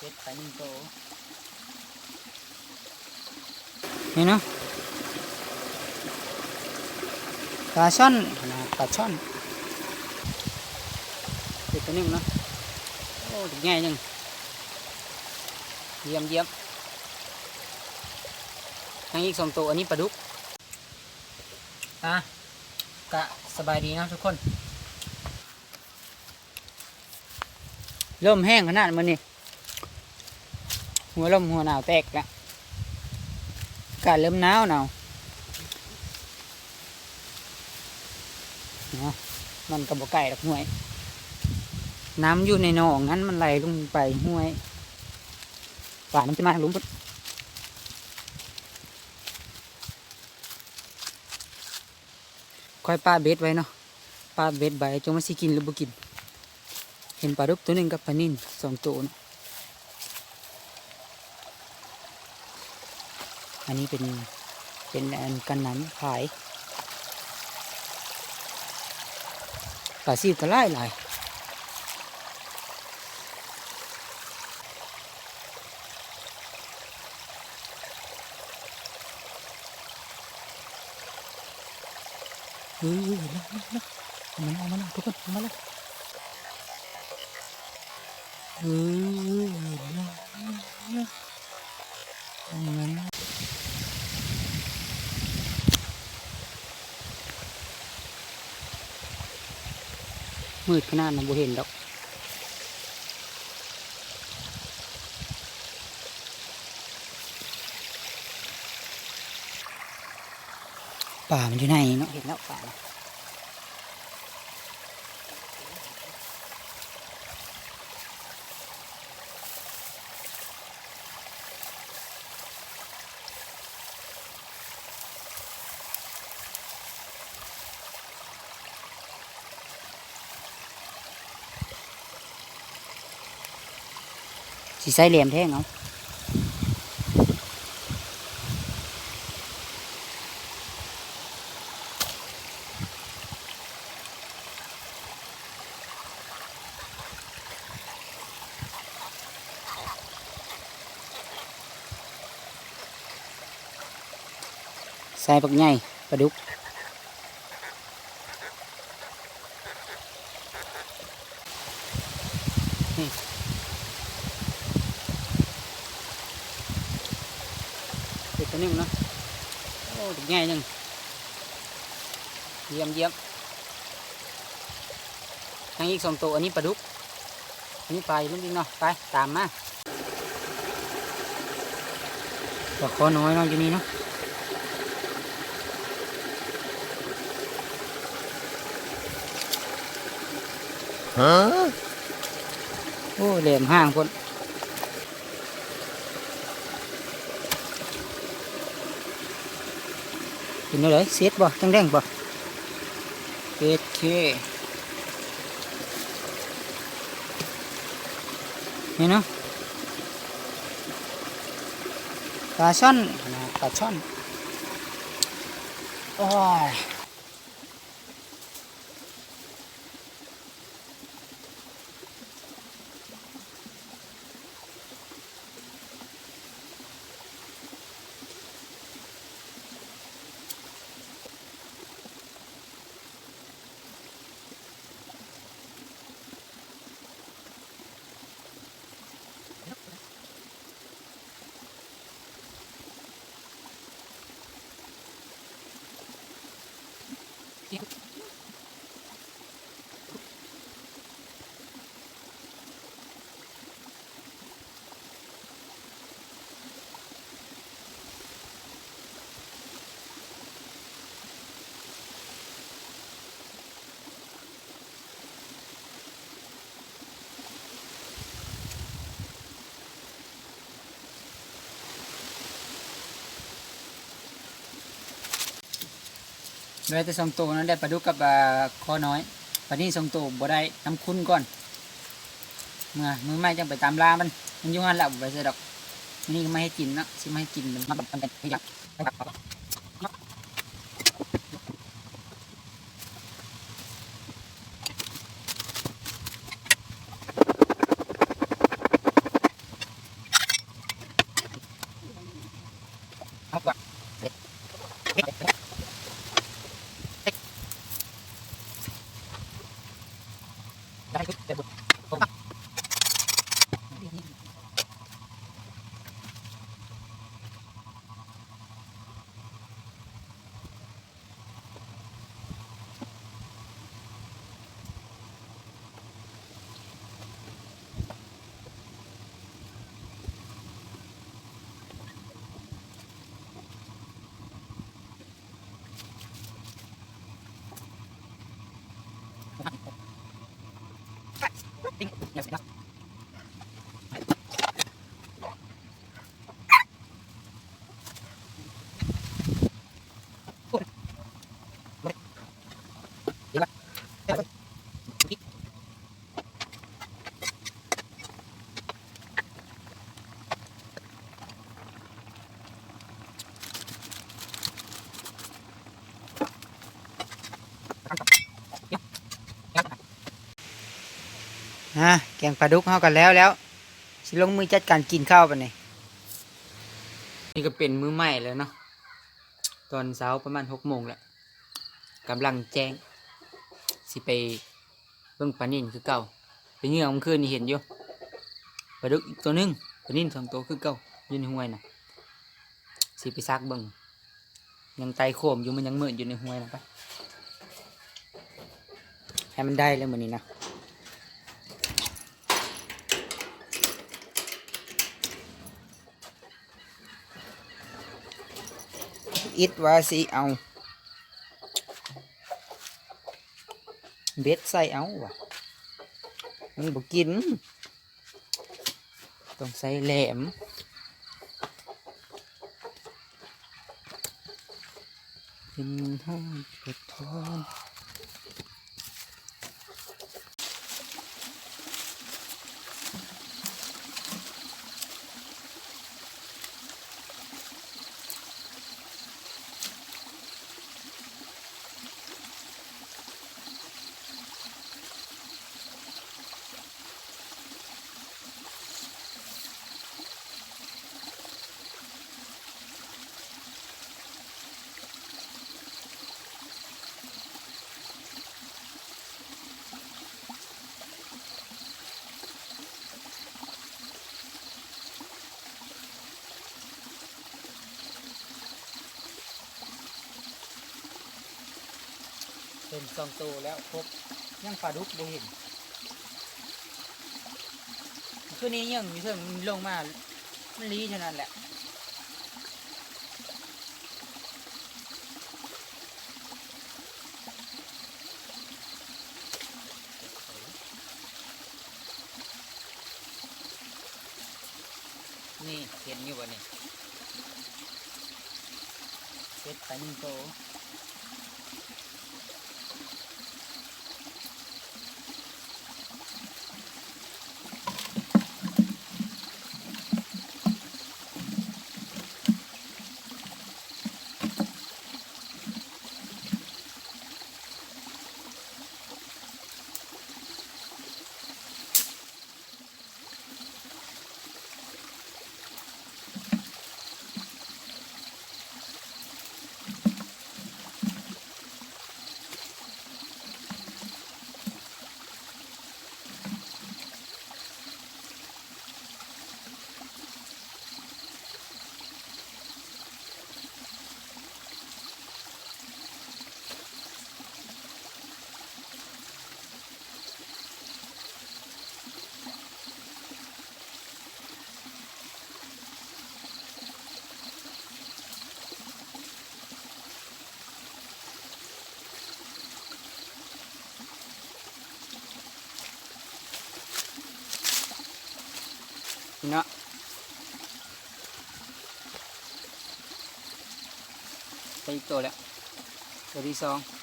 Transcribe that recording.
ເປັດໄປໜຶ່ງໂຕ ນີ້ເນາະ ປາຊ່ອນນະ ປາຊ່ອນ ເປັດໂຕໜຶ່ງເນາະ ໂອ້ ບັກໃຫຍ່ໜຶ່ງ ຢ້ຽມໆ ຍັງອີກສອງໂຕ ອັນນີ້ປາດຸກ ອ່ະ ກະສະບາຍດີເນາະທຸກຄົນ. ລົມແຮງຂະໜາດມື້ນີ້ ຫົວລົມຫົວໜາວແຕກແລ້ວ ອາກາດເລີ່ມໜາວໜາວເນາະ ມັນກໍບໍ່ໄກດອກຫ້ວຍ ນ້ຳຢູ່ໃນໜອງນັ້ນມັນໄຫຼລົງໄປຫ້ວຍ ປາມັນຈະມາທາງລຸ່ມພຸ້ນ. ຂ້ອຍປະເບັດໄວ້ເນາະ ປະເບັດໄວ້ ຈັກວ່າຊິກິນຫຼືບໍ່ກິນ. ເຫັນປາດຸກໂຕໜຶ່ງກັບປານິນສອງໂຕເນາະ ອັນນີ້ເປັນ ເປັນອັນກັນນ້ຳພາຍ ປາຊິວກໍຫຼາຍໆ. ເອີ ເອີ ເອີ ເຫັນແລ້ວ ເຫັນແລ້ວ ເຫັນແລ້ວ ເອົາມາແລ້ວ ເອົາມາແລ້ວ ທຸກຄົນ ເອົາມາແລ້ວ ເອີ ເອີ ເຫັນແລ້ວ ເອົາມາແລ້ວ. ມືດຂະໜາດນັ້ນບໍ່ເຫັນດອກ ປາມັນຢູ່ໃນນີ້ເນາະ ເຫັນແລ້ວປາ. ຊິໃຊ້ແຫຼມແທງເອົາ ໃສ່ບັກໃຫຍ່ປາດຸກ ນີ້ ອີກໂຕໜຶ່ງເນາະ ໂອ້ ບັກໃຫຍ່ໜຶ່ງ ຢ້ຽມໆ. ຍັງອີກສອງໂຕ ອັນນີ້ປາດຸກ ອັນນີ້ປາຢູ່ລຸ່ມອີກເນາະ ໄປ ຕາມມາ ປາຄໍນ້ອຍເນາະ ຢູ່ນີ້ເນາະ ຮະ ໂອ້ ແຫຼມຮ່າງພຸ້ນ. ເປັນແນວໃດ ເຊັດບໍ່ ແດງໆບໍ່ ເອັດເຄ ນີ້ເນາະ ປາຊ່ອນນະ ປາຊ່ອນ ໂອ້ຍ. ໄດ້ແຕ່ສອງໂຕເນາະ ໄດ້ປາດຸກກັບ ອ່າ ຄໍນ້ອຍ ປານິນສອງໂຕບໍ່ໄດ້ ນຳຄຸນກ່ອນ ເມື່ອມື້ໃໝ່ຈັ່ງໄປຕາມລ່າມັນ ມັນຢູ່ຫັ້ນລະ ບໍ່ໄປໃສດອກ ມື້ນີ້ກໍມາເຮັດກິນເນາະ ຊິມາເຮັດກິນ ມັນ ມັນ ມັນ ຮະ ແກງປາດຸກເຮົາກໍແລ້ວແລ້ວ ຊິລົງມືຈັດການກິນເຂົ້າບັດນີ້. ນີ້ກໍເປັນມື້ໃໝ່ແລ້ວເນາະ ຕອນເຊົ້າປະມານຫົກໂມງແລ້ວ ກຳລັງແຈ້ງ ຊິໄປເບິ່ງປານິນຄືເກົ່າ. ໄປເຫຍື່ອມື້ຄືນນີ້ເຫັນຢູ່ ປາດຸກອີກໂຕໜຶ່ງ ປານິນສອງໂຕຄືເກົ່າ ຢູ່ໃນຫ້ວຍນະ ຊິໄປຊັກເບິ່ງ. ຍັງໄຕ່ໂຄມຢູ່ ມັນຍັງມືດຢູ່ໃນຫ້ວຍນະ ໄປ ໃຫ້ມັນໄດ້ແລ້ວມື້ນີ້ນະ. ອິດວ່າຊິເອົາເບັດໃສ່ເອົາວ່າ ມັນບໍ່ກິນ. ຕ້ອງໃຊ້ແຫຼມ ເປັນຫ້ອງເປັດທອງ. ເຫັນສອງໂຕແລ້ວຄົບ ຍັງປາດຸກບໍ່ເຫັນ. ຄືນີ້ຍັງຢູ່ເທິງ ລົງມາ ມັນລີເທົ່ານັ້ນແຫຼະ. ນີ້ເຫັນຢູ່ບໍ່ນີ້ ເກັບໄປໜຶ່ງໂຕ. ເນາະ ໄດ້ອີກໂຕແລ້ວ ໂຕທີສອງ.